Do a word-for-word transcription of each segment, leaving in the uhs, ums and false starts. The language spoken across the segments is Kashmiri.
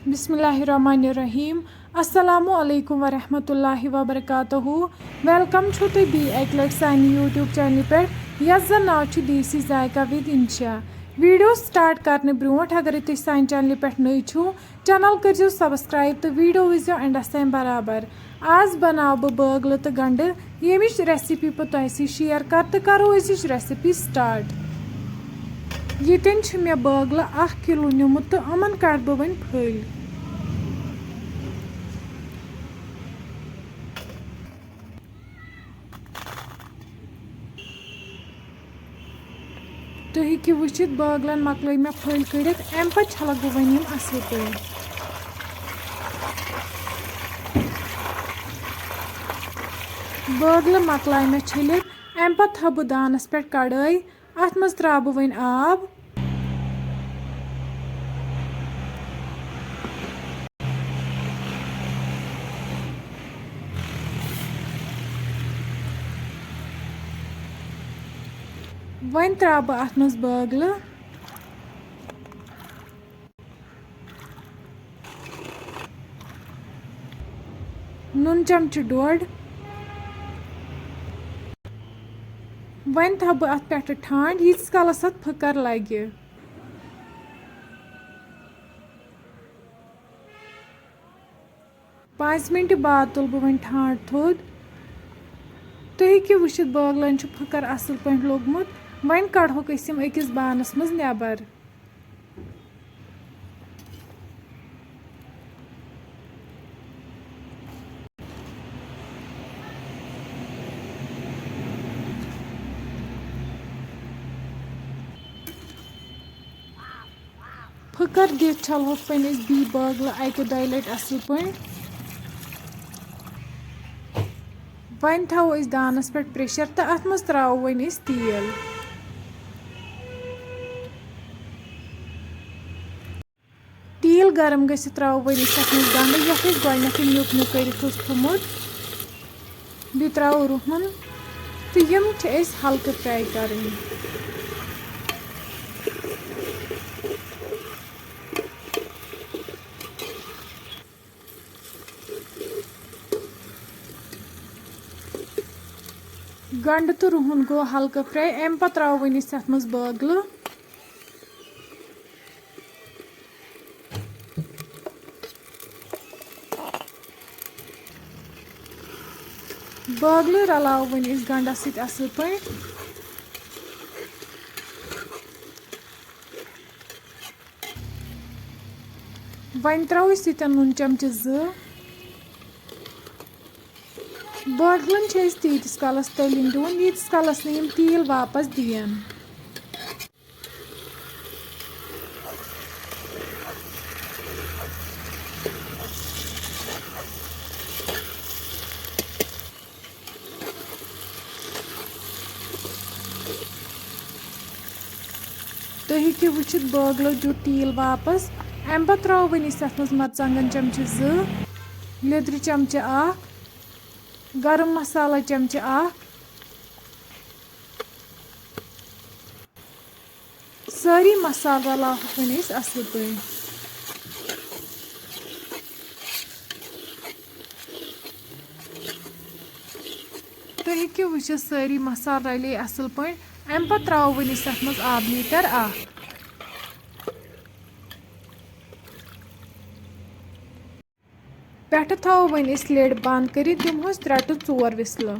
بسم اللہ الرحمن الرحیم۔ السلام علیکم ورحمۃ اللہ وبرکاتہ۔ ویلکم چھو تُہۍ بیٚیہِ اَکہِ لَٹہِ سانہِ YouTube چینلہِ پٮ۪ٹھ، یَتھ زَن ناو چھُ دیسی ذائقہ with انشا۔ ویڈیو سٹارٹ کرنہٕ برونٛٹھ، اگرے تُہۍ سانہِ چینلہِ پٮ۪ٹھ نٔوۍ چھِو، چینل کٔرزیو سبسکرائب تہٕ ویڈیو وٕچھزیو اینڈس تام برابر۔ آز بناوٕ بہٕ بٲگلہٕ تہٕ گنڈٕ، ییٚمِچ ریسیپی بہٕ تۄہہِ سۭتۍ شیئر کرٕ، تہٕ کرو أزِچ ریسیپی سٹارٹ۔ ییٚتٮ۪ن چھِ مےٚ بٲگلہٕ اکھ کِلوٗ نیُمُت تہٕ یِمن کڑٕ بہٕ وۄنۍ پھٔلۍ۔ تُہۍ ہیٚکِو وٕچھِتھ، بٲگلَن مۄکلٲے مےٚ پھٔلۍ کٔڑِتھ، اَمہِ پَتہٕ چھَلَکھ بہٕ وۄنۍ یِم اَصٕل پٲٹھۍ۔ بٲگلہٕ مۄکلایہِ مےٚ چھٔلِتھ، اَمہِ پَتہٕ تھاوٕ بہٕ دانَس پٮ۪ٹھ کڑٲے، اَتھ منٛز ترٛاوٕ بہٕ وۄنۍ آب۔ وۄنۍ ترٛاوٕ بہٕ اَتھ منٛز بٲگلہٕ، نُن چمچہٕ ڈوٚڈ۔ وۄنۍ تھاوٕ بہٕ اَتھ پٮ۪ٹھٕ ٹھانٛڈ، ییٖتِس کالَس اَتھ پھٕکَر لَگہِ۔ پانٛژِ مِنٹہِ بعد تُلہٕ بہٕ وۄنۍ ٹھانٛڈ تھوٚد۔ تُہۍ ہیٚکِو وٕچھِتھ، بٲگلَن چھُ پھٕکَر اَصٕل پٲٹھۍ لوٚگمُت۔ وۄنۍ کَڑہوکھ أسۍ یِم أکِس بانَس منٛز نٮ۪بَر۔ پھٕکَر دِتھ چھَلہوکھ وۄنۍ أسۍ بیٚیہِ بٲگلہٕ اَکہِ دۄیہِ لَٹہِ اَصٕل پٲٹھۍ۔ وۄنۍ تھاوو أسۍ دانَس پٮ۪ٹھ پریشر تہٕ اَتھ منٛز ترٛاوو وۄنۍ أسۍ تیٖل۔ تیٖل گرم گٔژھِتھ ترٛاوو وۄنۍ أسۍ اَتھ منٛز گنٛڈٕ، یَتھ أسۍ گۄڈٕنٮ۪تھٕے نیُک نیُک کٔرِتھ اوس تھوٚمُت۔ بیٚیہِ ترٛاوو رُہُن تہٕ یِم چھِ أسۍ ہلکہٕ fry کَرٕنۍ۔ گنٛڈٕ تہٕ رُہُن گوٚو ہلکہٕ fry، اَمہِ پَتہٕ ترٛاوو وۄنۍ أسۍ اَتھ منٛز بٲگلہٕ۔ بٲگلہٕ رلاوو وۄنۍ أسۍ گنٛڈَس سۭتۍ اَصٕل پٲٹھۍ۔ وۄنۍ ترٛاوو أسۍ ییٚتٮ۪ن نُن چمچہٕ زٕ۔ بٲگلَن چھِ أسۍ تیٖتِس کالَس تٔلِنۍ دِوان، ییٖتِس کالَس نہٕ یِم تیٖل واپَس دِیَن۔ تُہۍ ہیٚکِو وٕچھِتھ، بٲگلو دیُت تیٖل واپس۔ اَمہِ پتہٕ ترٛاوو وۄنۍ أسۍ اَتھ منٛز مرژٕوانٛگن چمچہٕ زٕ، لیٚدرِ چمچہٕ اکھ، گرم مسالہ چمچہٕ اکھ، سٲری مسالہٕ رلاوہوکھ وۄنۍ أسۍ اَصٕل پٲٹھۍ۔ تُہۍ ہیٚکِو وٕچھِتھ، سٲری مسالہٕ رَلے اَصٕل پٲٹھۍ۔ اَمہِ پَتہٕ ترٛاوو وۄنۍ أسۍ اَتھ منٛز آبہٕ لیٖٹر اَکھ۔ پٮ۪ٹھٕ تھاوو وۄنۍ أسۍ lid بنٛد کٔرِتھ، دِمہوس ترٛےٚ to ژور whistle۔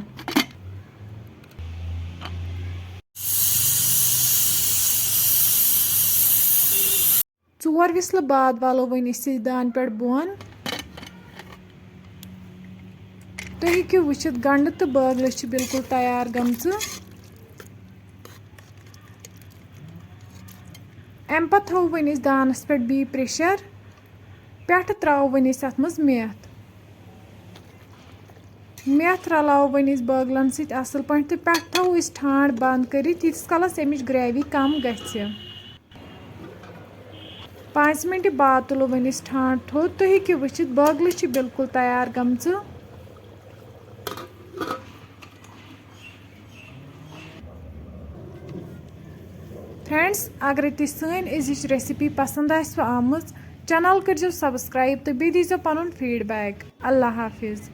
ژور whistle بعد والو وۄنۍ أسۍ یہِ دانہِ پٮ۪ٹھ بۄن۔ تُہۍ ہیٚکِو وٕچھِتھ، گنٛڈٕ تہٕ بٲگلہٕ چھِ بالکل تیار گٔمژٕ۔ اَمہِ پتہٕ تھاوو وۄنۍ أسۍ دانَس پٮ۪ٹھ بیٚیہِ pressure۔ پٮ۪ٹھٕ ترٛاوو وۄنۍ أسۍ اَتھ منٛز میتھ۔ میتھ رَلاوو وۄنۍ أسۍ بٲگلَن سۭتۍ اَصٕل پٲٹھۍ تہٕ پٮ۪ٹھٕ تھاوو أسۍ ٹھانٛڈ بنٛد کٔرِتھ، ییٖتِس کالَس اَمِچ gravy کَم گژھِ۔ پانٛژِ مِنٹہِ بعد تُلو وۄنۍ أسۍ ٹھانٛڈ تھوٚد۔ تُہۍ ہیٚکِو وٕچھِتھ، بٲگلہٕ چھِ بالکل تیار گٔمژٕ۔ Friends، اگرے تۄہہِ سٲنۍ أزِچ recipe پسنٛد آسِوٕ آمٕژ، چینل کٔرزیٚو subscribe تہٕ بیٚیہِ دیٖزیٚو پنُن feedback۔ اللہ حافظ۔